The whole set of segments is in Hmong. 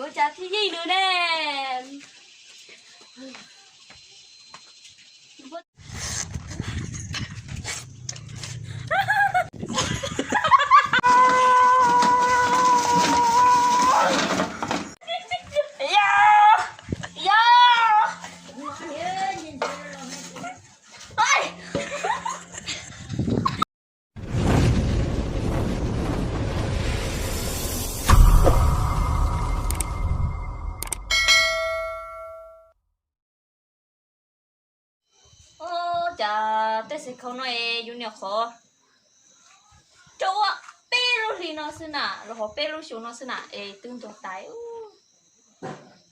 Ua cas thiaj yeej nws ne? Ua cas tej xev khau no es yus niam qhov rau ua peb lub hli no xwb na, los hauv peb lub xyoo no xwb na es twb ntuag tas.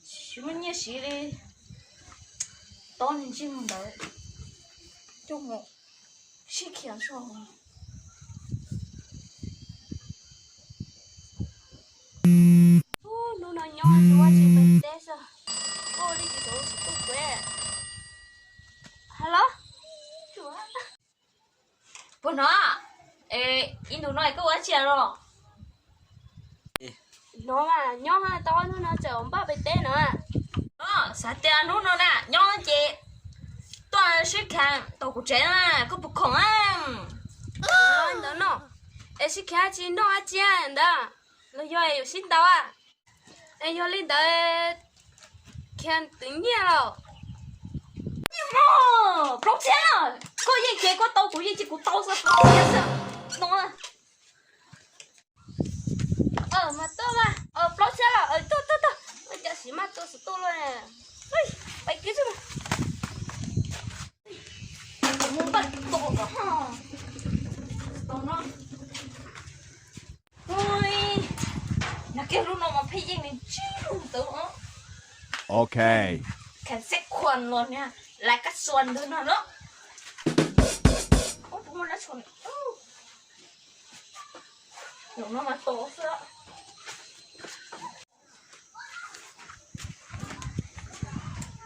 Tsis muaj nyiaj siv li, tob ntsej muag ntawd coj mus sib khiav so. Hnub no nyob tsis ua tsis pem teb xwb, ua li tsis tau tsis tuaj kuv. Halo, puas hnov? Ib ntus no koj ua tsi los? Hnov mas nyob tau hnub no tseem npaj pem teb no. Xav tias hnub no na nyob ces tuaj sib khiav tom kuv tsev na, koj puas khoom? Ntawd no es sib khiav tsis noj dab tsi ntawd, los yog yuav sib ntaus? Es yog li ntawd khiav twv nyiaj los? Nyiaj mog, plaub txhiab. Koj yeej khiav koj tau, kuv yeej cia kuv tau xwb, plaub txhiab xwb no. Mas tuaj mas, plaub txhiab los tuaj tuaj tuaj, ua cas sim maj tuaj xwb tuaj luaj. Pais kwv xwb. Mus npaj tos kom ho tos no. Ui, nag kiag lub no mas pheej yeej li tsib lub ntawd. Ok. Kheev xeb khuas los niag lais kab xuas ntawd no na. Ub, puas muaj lab tshuam? Zaum no mas tos xwb.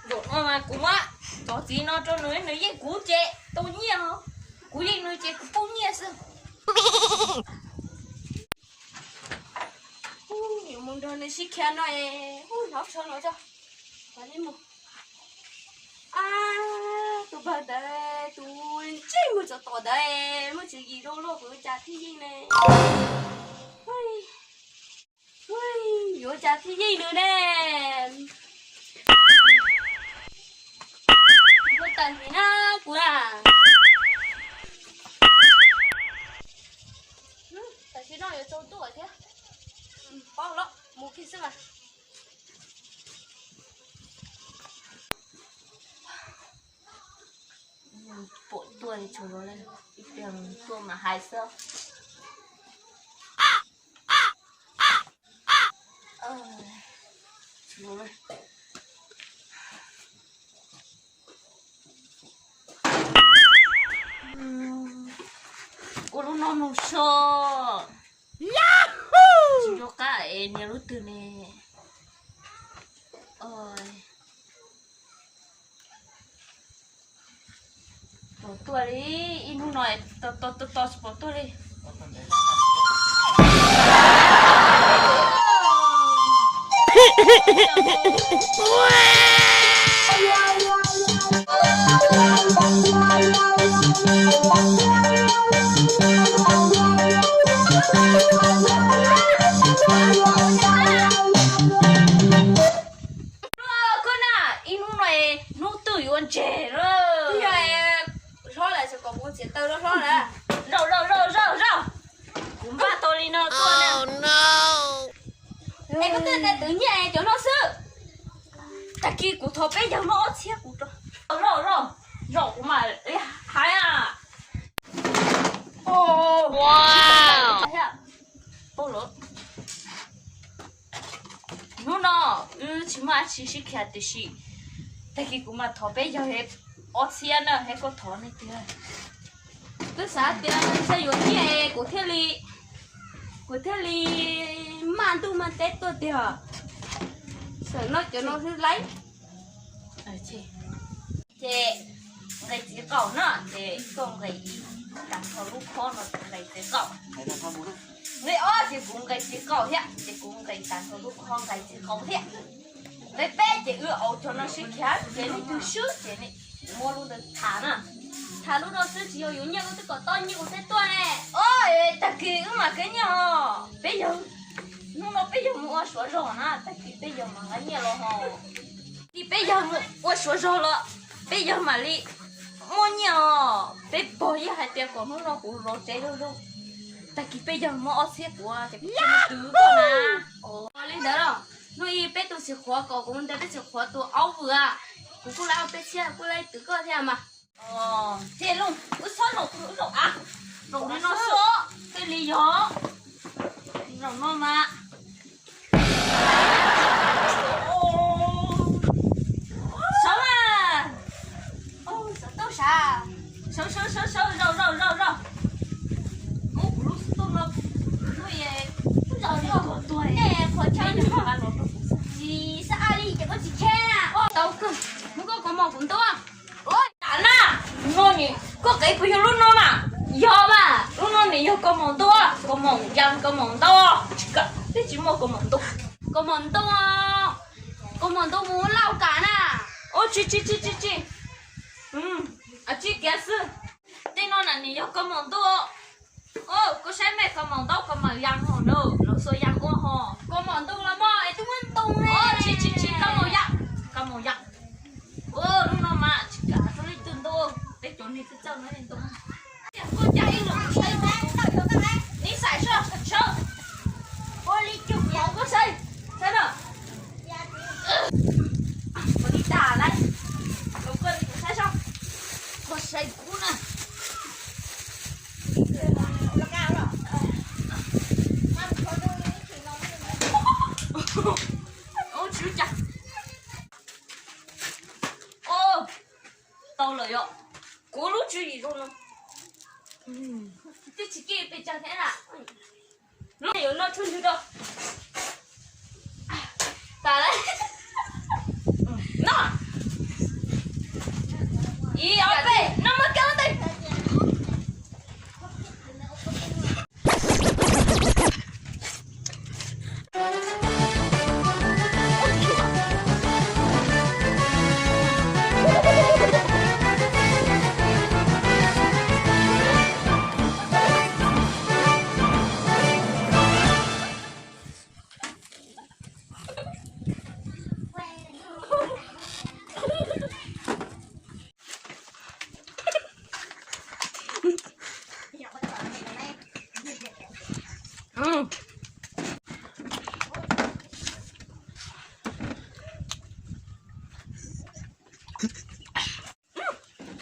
Zaum no mas kuv muab cov txiv no rau nws, nws yeej kuv ces tau nyiaj os. Kuv yeej nws ces kuv poob nyiaj xwb. Ub, yuav mus nrog nws sib khiav no es, ub, hnov tsho no tso. Ua li mus. Ab, tus npawg ntawd tus ntsej muag txom tom ntawd muaj tswv yim zoo luaj, kuv ua cas thiaj yeej ne? Yuav ua cas thiaj yeej nws ne? Ua tag ntxiv na kuv na. Tam sim no yuav tsaus ntuj thiab. Paub los mus kiag xwb mas. Pom tuaj li tsuas los li, ib pliag tuaj mas hais xwb. Ua lub no mus so. Tsis nco qab es nias lub twg ne. Pom tuaj li, ib hnub no to to to tsis pom tuaj li. Koj na, ib hnub no hnub twg yuav ntseg lawm. Hlob lawm, kom kuv txiav taw hlob lawm. Zaum zaum zaum zaum zaum. Kuv npaj tau li no tuaj na. Es koj twb tias twv nyiaj cov no xwb. Tag kis kuv thov peb yawg no ob txhiab kuv rau. Zaum zaum zaum kuv mam li hais. Hnub no wb tsis muaj dab tsi sib khiav tiam sis tag kis kuv mam thov peb yawg ob txhiab na, es koj thov nej tiag. Twb xav tias ntshe yuav nyiaj kuv thiaj li, kuv thiaj li maj ntuj maj teb tuaj tiag. Xam no cov no xwb laib. Ces nqes txiv qaum no ces koj nqes ib, tag nrho lub khob no nqes txiv qaum. Nqe ob ces kuv nqe tsis qaub thiab, ces kuv nqe tas nrho lub qhov nqe tsis qaub thiab. Nqe peb ces wb ua cov no sib khiav ces leej twg swb ces nws muab lub ntawd tham na. Tham lub no xwb tsis yog yuav nyiaj, wb twb kom tob nyiaj kuv thiaj tuaj ne. Os, tag kis wb mam kev nyiaj os. Peb yawg, hnub no peb yawg mus ua suav zog na, tag kis peb yawg mam nqa nyiaj los hos. Tag kis peb yawg mus ua suav zog los peb yawg mam li muaj nyiaj os. Peb pog yeej hais tias kom hnub no kuv zov tsev zoo zoo, tag kis peb yawg muab ob txhiab kuv ces kuv twv koj na. Ua li ntawd los hnub ib peb tus txiv qhuav kom kuv ntawd peb txiv qhuav tus aub vwm, kuv kuj laib ob peb txhiab kuj laib twv koj thiab mas. Ces los wb txhob zaum, wb zaum av, zaum li no xwb, thiaj li yog. Zaum no mas. Sawv mas. Sawv tau sav. Sawv sawv sawv sawv, zaum zaum zaum zaum. Ub, kuv lub xov tooj no, lub es, zaum zaum tuag tuag, nej qhov chaw no. Tsis xav li ces koj tsis cheb na. Tau kawg, muab koj kaus mom kuv ntuj. Ua cas na, no nim koj qev puas yog lub no mas? Yog mas, lub no nim yog kaus mom ntuj, kaus mom yas, kaus mom ntau, tsis kam, peb tsis muaj kaus mom ntuj. Kaus mom ntau, kaus mom ntau mus lauj kav na. Ua tsis tsis tsis tsis tsis, tsis kiag xwb. Tej no na nim yog kaus mom ntuj. Koj saib mej, kaus mom ntau kaus mom yas hos na, lawv xuas yas ua hos. Kaus mom ntuj los mas es twb muab ntoo ne. Tsis tsis tsis, kaus mom yas, kaus mom yas. Ua lub no mas tsis kam rau leej twg ntuj, peb cov neeg txawj txawj no ntoo. Koj caij ib lub saib, neb saib seb, seb. Ua li cug mov koj saib, saib na. Ua li tas lawm, los koj saib seb. Koj saib kuv na. Ua tswv cas. Tau lawm yom. Kuv lub tswv yim zoo no. Twb tsis kib pes tsawg thiab na. Lub yuav noj tshuaj ntswg rau. Tas lawm. Noj. Ib ob peb, noj muab kiag lub ntej.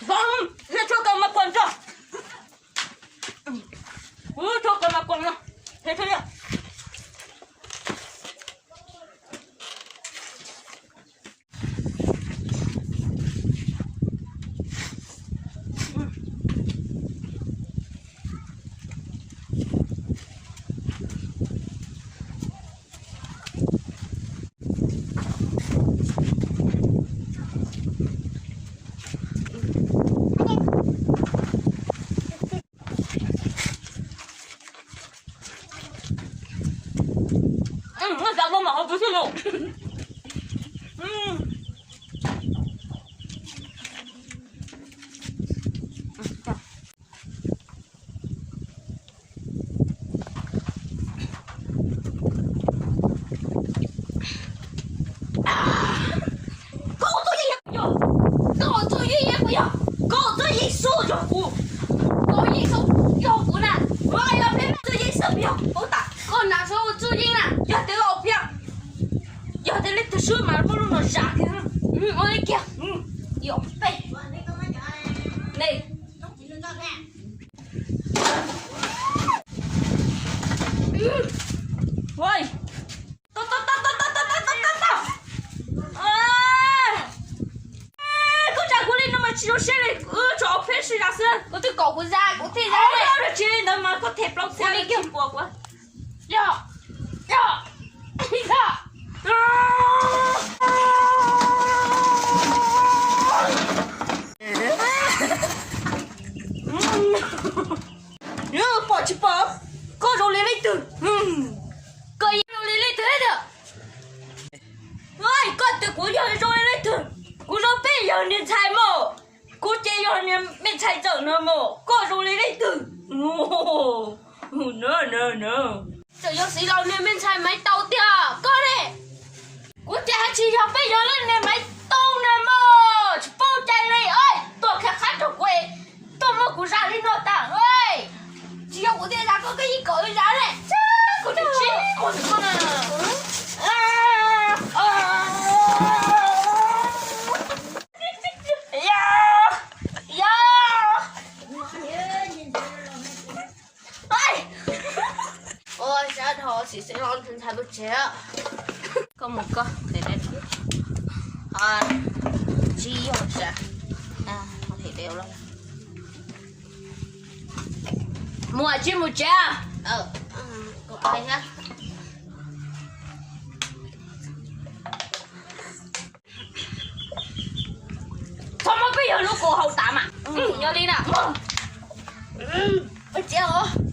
Vauv, hle tshuaj kaus mas kuam tso. Kuv tshuaj kaus mas kuam no. Hle tshuaj li. Muab xav ua mas hauv kuv xwb los. Koj txuj yeej yog puas yog? Koj txuj yeej yog puas yog? Koj txuj yeej xub yog kuv. Koj yeej xub yog kuv na. Koj yog peb txuj yeej xub puas yog? Ub tas, koj na xub txuj yeej na. Yog tias los phiaj, yog tias leej twg swb mas muab lub no zam kiag. Ua li kiag. Yog peb ne. Koj tsa kuv li no mas tsis zoo siab li, wb tsuas ua peb sib zam xwb. Kuv twb kom kuv zam, kuv thiaj zam. Tsis li ntawd mas koj them plaub txhiab li kiag puas kuv. Yog, yog, yog. Pom tsis pom, koj zoo li leej twg? Kuv yog zoo li leej twg? Kuv zoo peb yog niag ntxhais mog. Kuv ces yog niag me ntxhais ntxawm no mog, koj zoo li leej twg? Tseem yog Xiv Laus niag me ntxhais Maiv Taus tiag koj ne. Kuv ces haj tsis yog, peb yog leej niag Maiv Taus na mog, tsis paub cai li. Tuaj qhia qhab rau kuv, tuaj muab kuv zam li no tas. Tsis yog kuv thiaj zam koj, koj yeej kom wb zam ne. Kuv tsis tsis kuv na. Ua sab dhau xim xeeb los ntxhais tus tsev. Koj mus koj, tsib yog sab, mus tsib mus tsev. Txhob muab peb yawg lub kaus haus tas mas. Yog li na, peb tsev os.